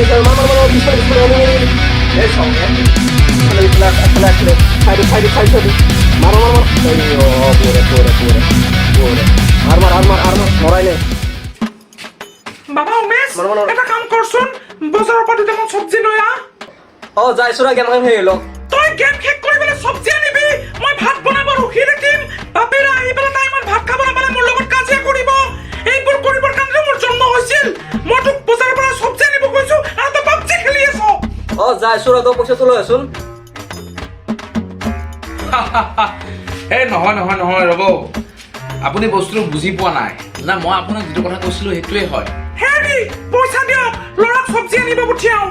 মাৰ মাৰ মাৰ, পিছফালে পিছফালে। এই চাওঁ। পিছফালে পিছফালে, আগফালে আগফালে, চাইডত চাইডত চাইড চাইডত। মাৰ মাৰ মাৰ। অ, বৰে বৰে বৰে বৰে। মাৰ মাৰ, আৰু মাৰ, আৰু মাৰ, মৰাই নাই। বাবা উমেশ, মাৰ, মাৰ, মাৰ। এটা কাম কৰচোন, বজাৰৰ পৰা দুটামান চব্জি লৈ আহ। অ, যাইছো ৰা, গেমখন হেৰি লওক। তই গেম শেষ কৰি পেলাই চব্জি আনিবি, মই ভাত বনাব ৰখি থাকিম। বাপেৰে আহি পেলাই টাইমত ভাত খাব নাপালে মোৰ লগত কাজিয়া কৰিব। এইবোৰ কৰিবৰ কাৰণে মোৰ জন্ম হৈছিল। মই তোক বজাৰৰ পৰা চব্জি আনিব কৈছো আৰু তই পাবজি খেলি আছ। অ, যাইছো ৰা, তই পইচাটো লৈ আছোন। এই নহয় নহয় নহয়, ৰ'ব, আপুনি বস্তুটো বুজি পোৱা নাই না। মই আপোনাক যিটো কথা কৈছিলোঁ, সেইটোৱে হয়। হেৰি, পইচা দিয়ক, ল'ৰাক চব্জি আনিব পঠিয়াও।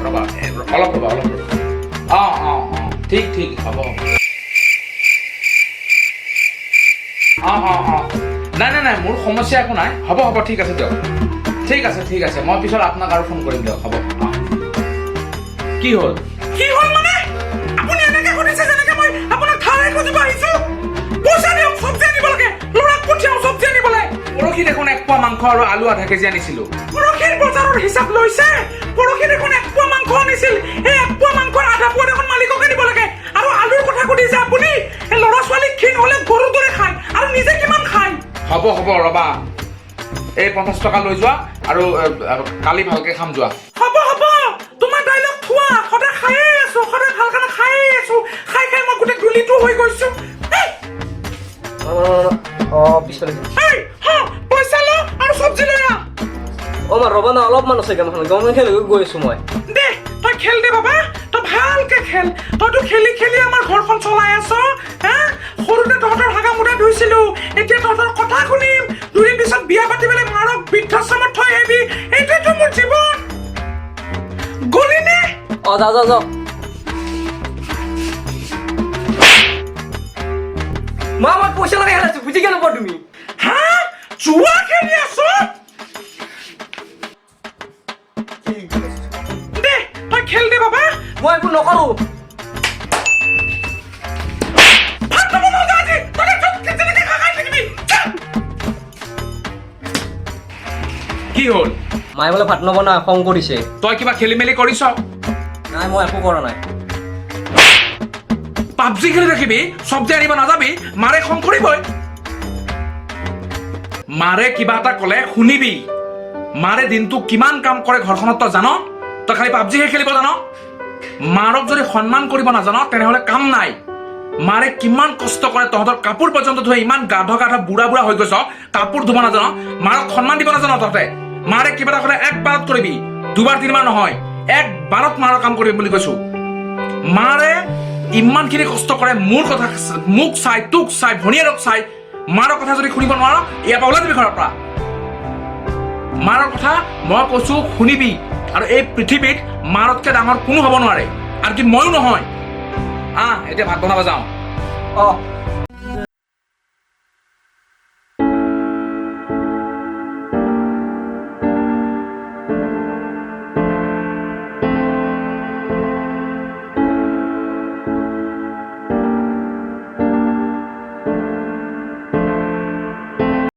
ৰ'বা, অলপ ৰ'বা, অলপ ৰ'বা। অঁ অঁ অঁ ঠিক ঠিক, হ'ব হ'ব। অঁ অঁ অঁ নাই নাই নাই, মোৰ সমস্যা একো নাই। হ'ব হ'ব, ঠিক আছে দিয়ক। ঠিক আছে, ঠিক আছে, মই পিছত আপোনাক আৰু ফোন কৰিম দিয়ক। হ'ব। অঁ, কি হ'ল? কি হ'ল মানে? আপুনি এনেকে সুধিছে যেনেকে মই আপোনাক ধাৰে খুজিব আহিছো। পইচা দিয়ক, চব্জি আনিব লাগে, ল'ৰাক পঠিয়াও চব্জি আনিবলৈ। পৰহি দেখোন এক পোৱা মাংস আৰু আলু আধা কেজি আনিছিলোঁ। পৰহিৰ বজাৰৰ হিচাপ লৈছে? পৰহি দেখোন এক পোৱা মাংস আনিছিল, এই এক পোৱা মাংসৰ আধা পোৱা দেখোন মালিককে দিব লাগে। আৰু আলুৰ কথা সুধিছে আপুনি? এই ল'ৰা ছোৱালী ক্ষীণ হ'লে গৰুৰ দৰে খায়, আৰু নিজে কিমান খায়? হ'ব হ'ব, ৰ'বা, এই 50 টকা লৈ যোৱা আৰু কালি ভালকে খাম যোৱা। হ'ব হ'ব, তোমাৰ ডাইলগ থোৱা। সদায় খায়ে আছো, সদায় ভাল খানা খায়ে আছো, খাই খাই মই গোটেই ধূলিটো হৈ গৈছো। এই, মাৰ মাৰ মাৰ। অ, পিছফালে। এই, হা, পইচা ল আৰু চব্জি লৈ আহ। অ মা, ৰ'বা না, অলপমান আছে গেমখন, গেমখন খেলি গৈ আছো মই। দে, তই খেল দে বাবা, তই ভালকে খেল। তইতো খেলি খেলি আমাৰ ঘৰখন চলাই আছ। হা, সৰুতে তহঁতৰ হাগা মুদা ধুইছিলো, এতিয়া তহঁতৰ কথা শুনিম। দুদিন পিছত বিয়া পাতি পেলাই মাৰক বৃদ্ধাশ্ৰমত থৈ আহিবি। এইটোৱেতো মোৰ জীৱন। গলি নে? অ, যাওঁ যাওঁ যাওঁ। মা, মই পইচা লগাই খেলাইছো, বুজি কেনে নোপোৱা তুমি? হা, জুৱা খেলি আছ? দে, তই খেল দে বাবা। মই একো নকৰো। ভাত নবনাও যা আজি, তই যেনেকে খা খাই থাকিবি যা। কি হ'ল? মায়ে বোলে ভাত নবনা, খং কৰিছে। তই কিবা খেলি মেলি কৰিছ? নাই, মই একো কৰা নাই। পাবজি খেলি থাকিবি, চব্জি আনিব নাযাবি, মাৰে খং কৰিবই। মাৰে কিবা এটা ক'লে শুনিবি। মাৰে দিনটো কিমান কাম কৰে ঘৰখনত তই জান? তই খালি পাবজিহে খেলিব জান। মাৰক যদি সন্মান কৰিব নাজান, তেনেহ'লে কাম নাই। মাৰে কিমান কষ্ট কৰে, তহঁতৰ কাপোৰ পৰ্যন্ত ধুৱে। ইমান গাধ গাধ বুঢ়া বুঢ়া হৈ গৈছ, কাপোৰ ধুব নাজান, মাৰক সন্মান দিব নাজান তহঁতে। মাৰে কিবা এটা ক'লে এক বাৰত কৰিবি, দুবাৰ তিনিবাৰ নহয়, এক বাৰত মাৰৰ কাম কৰিবি বুলি কৈছো। মাৰে ইমানখিনি কষ্ট কৰে মোৰ কথা, মোক চাই, তোক চাই, ভনীয়েৰক চাই। মাৰৰ কথা যদি শুনিব নোৱাৰ, ইয়াৰ পৰা ওলাই যাবি ঘৰৰ পৰা। মাৰৰ কথা মই কৈছো, শুনিবি। আৰু এই পৃথিৱীত মাৰতকে ডাঙৰ কোনো হ'ব নোৱাৰে, আনকি ময়ো নহয়। আহ, এতিয়া ভাত বনাব যাওঁ। অ।